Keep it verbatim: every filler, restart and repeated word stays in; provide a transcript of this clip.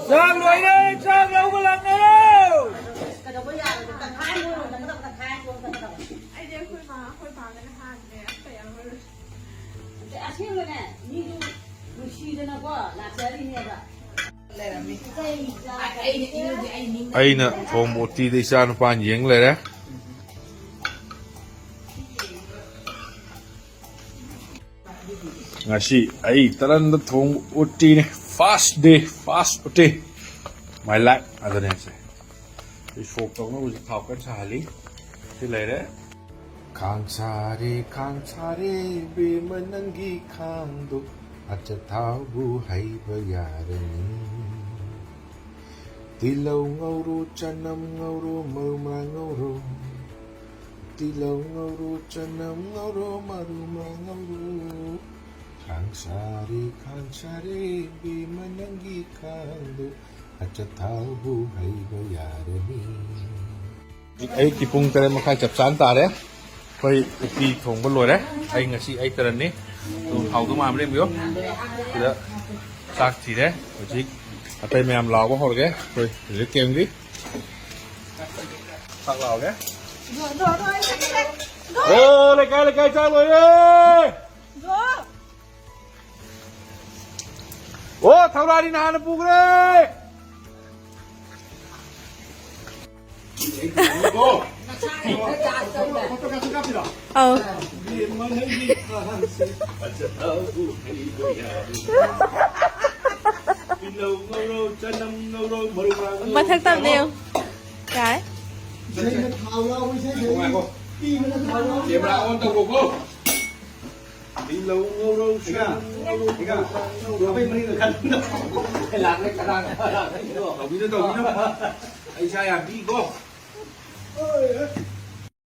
ꯆꯥꯛ ꯂꯣꯏꯔꯦ, ꯆꯥꯛ ꯂꯧꯕ ꯂꯥꯛꯅꯔꯣ꯫ ꯀꯩꯗꯧꯕ ꯌꯥꯔꯣꯏꯗꯣꯏꯅꯣ? ꯇꯪꯈꯥꯏ ꯑꯃ ꯂꯣꯏꯔꯝꯒꯅꯤ, ꯇꯪꯈꯥꯏ ꯑꯃ ꯂꯣꯏꯔꯝꯒꯅꯤ꯫ ꯑꯩꯗꯤ ꯑꯩꯈꯣꯏ ꯃꯥ, ꯑꯩꯈꯣꯏ ꯄꯥꯒꯅ ꯍꯥꯟꯈ꯭ꯔꯦ, ꯑꯝꯇ ꯌꯥꯎꯔꯔꯣꯏ꯫ ꯑꯁꯦꯡꯕꯅꯦ, ꯃꯤꯁꯨ ꯅꯨꯡꯁꯤꯗꯅꯀꯣ ꯂꯥꯛꯆꯔꯤꯅꯦꯕ꯫ ꯑꯩꯅ ꯊꯣꯡꯕ ꯎꯇꯤꯗ ꯏꯆꯥ ꯅꯨꯄꯥꯅ ꯌꯦꯡ ꯂꯩꯔꯦ꯫ ꯉꯁꯤ ꯑꯩ ꯇꯔꯟꯗ ꯊꯣꯡꯕ ꯎꯇꯤꯅꯤ꯫ First day, first ꯎꯇꯤ꯫ My life ꯑꯗꯨꯅꯦ ꯁꯦ꯫ ꯑꯩ ꯁꯣꯛ ꯇꯧꯅꯕꯁꯨ ꯊꯥꯎ ꯀꯟꯅ ꯁꯥꯍꯜꯂꯤ꯫ ꯁꯤ ꯂꯩꯔꯦ꯫ ꯈꯥꯡ ꯁꯥꯔꯦ, ꯈꯥꯡ ꯁꯥꯔꯦ, ꯏꯕꯦꯝꯃ ꯅꯪꯒꯤ ꯈꯥꯡꯗꯣ ꯑꯆꯥꯊꯥꯎꯕꯨ ꯍꯩꯕ ꯌꯥꯔꯅꯤ꯫ ꯇꯤꯜꯍꯧ ꯉꯧꯔꯣ, ꯆꯅꯝ ꯉꯧꯔꯣ, ꯃꯔꯨ ꯃꯔꯥꯡ ꯉꯧꯔꯣ꯫ ꯇꯤꯜꯍꯧ ꯉꯧꯔꯣ, ꯆꯅꯝ ꯉꯧꯔꯣ, ꯃꯔꯨ ꯃꯔꯥꯡ ꯉꯧꯔꯣ꯫ ꯈꯥꯡ ꯁꯥꯔꯦ, ꯈꯥꯡ ꯁꯥꯔꯦ, ꯏꯕꯦꯝꯃ ꯅꯪꯒꯤ ꯈꯥꯡꯗꯣ ꯑꯆꯥꯊꯥꯎꯕꯨ ꯍꯩꯕ ꯌꯥꯔꯅꯤ꯫ ꯍꯧꯖꯤꯛ ꯑꯌꯨꯛꯀꯤ ꯄꯨꯡ ꯇꯔꯦꯠ ꯃꯈꯥꯏ ꯆꯞ ꯆꯥꯅ ꯇꯥꯔꯦ꯫ ꯑꯩꯈꯣꯏ ꯎꯇꯤ ꯊꯣꯡꯕ ꯂꯣꯏꯔꯦ꯫ ꯑꯩ ꯉꯁꯤ ꯑꯩ ꯇꯔꯟꯅꯤ꯫ ꯑꯗꯨꯝ ꯍꯥꯎꯗꯧ ꯃꯥꯟꯕ꯭ꯔꯥ ꯌꯦꯡꯕꯤꯌꯨ꯫ ꯁꯤꯗ ꯆꯥꯛ ꯊꯤꯔꯦ꯫ ꯍꯧꯖꯤꯛ ꯑꯇꯩ ꯃꯌꯥꯝ ꯂꯥꯎꯕ ꯍꯧꯔꯒꯦ꯫ ꯑꯩꯈꯣꯏ ꯔꯤꯂꯤꯐ ꯀꯦꯝꯒꯤ ꯆꯥꯛ ꯂꯥꯎꯔꯒꯦ꯫ ꯑꯣ, ꯂꯩꯀꯥꯏ ꯂꯩꯀꯥꯏ ꯆꯥꯛ ꯂꯣꯏꯔꯦ꯫ ꯑꯣ, ꯊꯧꯔꯥꯅꯤ ꯅꯍꯥꯟꯅ ꯄꯨꯈ꯭ꯔꯦ꯫ ꯑꯧ꯫ ꯃꯊꯛ ꯇꯝꯅꯦ ꯌꯦꯡꯉꯨ꯫ ꯌꯥꯔꯦ꯫ ꯀꯦꯃꯦꯔꯥ ꯑꯣꯟ ꯇꯧꯔꯣꯀꯣ꯫ ꯇꯤꯜꯍꯧ ꯉꯧꯔꯧ, ꯁꯣꯏꯕꯨꯝ ꯉꯧꯔꯧ, ꯃꯔꯨ ꯃꯔꯥꯡ ꯉꯧꯔꯧ꯫ ꯇꯧꯕꯤꯅꯨ, ꯇꯧꯕꯤꯅꯨ꯫ ꯑꯩ ꯏꯁꯥ ꯌꯥꯝ ꯄꯤꯀꯣ꯫